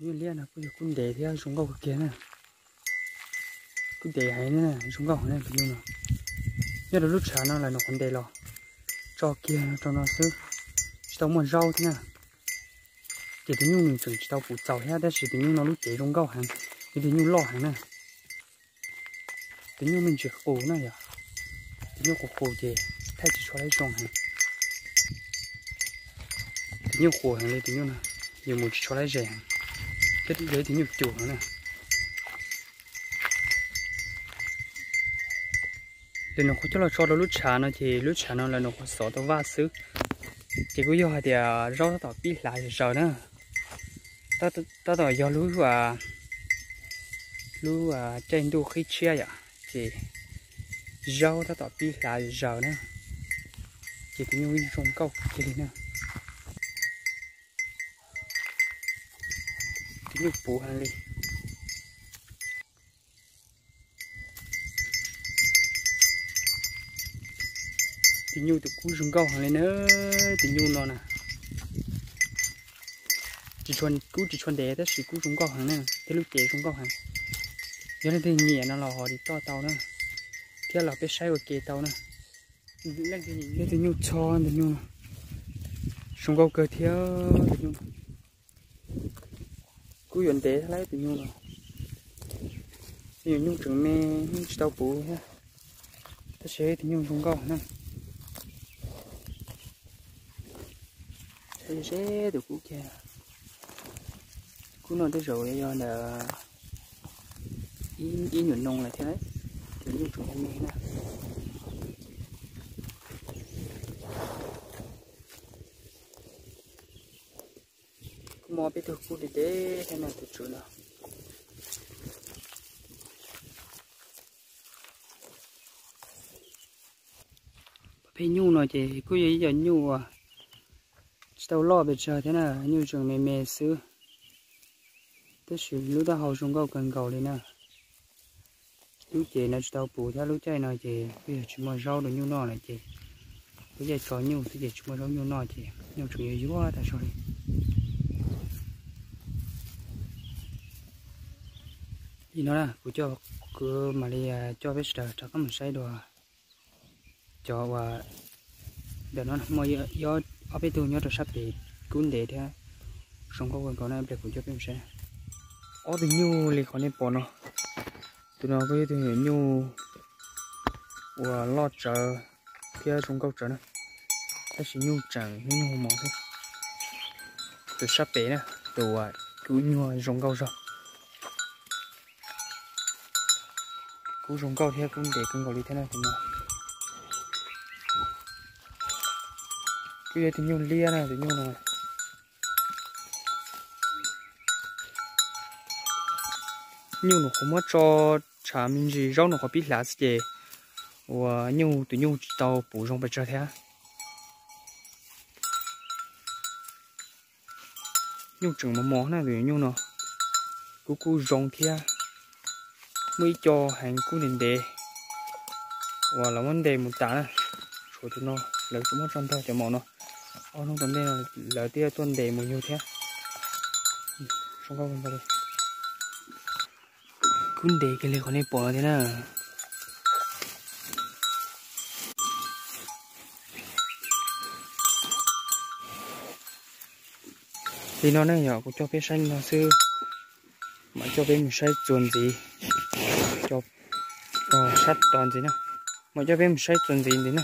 Nyuj liab no kuj yog kub ntev thiab zoo nkauj kawg kiag na. Kub ntev heev, zoo nkauj heev na tus nyuj no. Nyob rau lub tshav no lawv nyuam qhuav ntes los tso kiag rau no xwb, tsis tau muaj zaub thiab na. Ces tus nyuj nws tseem tsis tau puv txaus thiab, tab sis tus nyuj no lub cev zoo nkauj heev, yog tus nyuj loj heev na. Tus nyuj me ntsis qus na yom, tus nyuj qus qus ces thaij tsis tshua laib zoo heev. Tus nyuj qus heev li tus nyuj no, yus mus tsis tshua laib ze heev, thiab yog ib tus nyuj cum heev na. Lawv nyuam qhuav coj los tso rau lub tshav no ces lub tshav no lawv nyuam qhuav xov tau vaj xwb, ces kuj yog hais tias zaub tab tom pib hlav zom zaws na. Tab tom yog lub, lub caij ntuj qhib tshiab yom, ces zaub tab tom pib hlav zom zaws na, ces tus nyuj zoo nkauj kiag li na. Tus nyuj puv heev li. Tus nyuj tus kub zoo nkauj heev li na, tus nyuj no na. Kub tsis tshua ntev tab sis kub zoo nkauj heev na, thiab lub cev zoo nkauj heev. Yog leej twg nyiam no los ho tiv toj tau na, thiab los peb saib ua ke tau na. Leej twg nyiam tus nyuj txho tus nyuj no, zoo nkauj kawg thiab tus nyuj. Kub yuav ntev thiab lawm tus nyuj no. Nyuj tseem me, nyuj tsis tau puv thiab, tab sis tus nyuj zoo nkauj na. Saib ze tus kub kiag. Kub no tej zaum yog ntawm ib nyuam noo lawm thiab, tus nyuj tseem me me na. Kuj muaj peb tug kub ntev ntev thiab no tus tswv no. Peb nyuj no ces kuj yog ib co nyuj uas tsis tau loj pes tsawg thiab na, nyuj tseem me me xwb, tab sis lub taub hau zoo nkauj kawg nkaus li na. Lub cev no tsis tau puv thiab, lub caij no ces kuj yog tsis muaj zaub rau nyuj noj lawm ces lub caij tso nyuj xwb ces tsis muaj zaub nyuj noj ces nyuj tseem yuag yuag tag zog li. Li no na kuv coj, kuv mam li coj peb sawv daws rov qab mus saib dua cov uas ntawm no muaj ob peb tug nyob rau sab pem kub ntev thiab zoo nkauj kawg nkaus na, ib pliag kuv coj peb mus saib. Ob tug nyuj li qhov nej pom no, tus no kuj yog tus nyuj uas loj tsawv thiab zoo nkauj tsawv na, tab sis nyuj tseem nyuj mos xwb. Tus sab pem na, tus uas kub nyuag zoo nkauj zog, kub zoo nkauj thiab kub ntev kawg nkaus li thiab na tus no. Kuj yog tus nyuj liab na tus nyuj no. Nyuj nws qhuav muab tso tshav me ntsis, zaub nws qhuav pib hlav xwb ces uas nyuj tus nyuj tsis tau puv zoo pes tsawg thiab. Nyuj tseem mos mos na tus nyuj no, kub kub zoo thiab. Muaj ib co heev kub ntev ntev uas lawv muab ntes mus tas na, tshuav tus no lawv tsuas muab tso ntog cov maum no. Ob hnub tom ntej no lawv twb tuaj ntes mus yug thiab. Kub ntev kiag li qhov nej pom no thiab na. Li no ne yog kuv coj peb saib li no xwb, mam coj peb mus saib txuas ntxiv, sab tod ntxiv na, mam coj peb mus saib txuas ntxiv ntxiv na.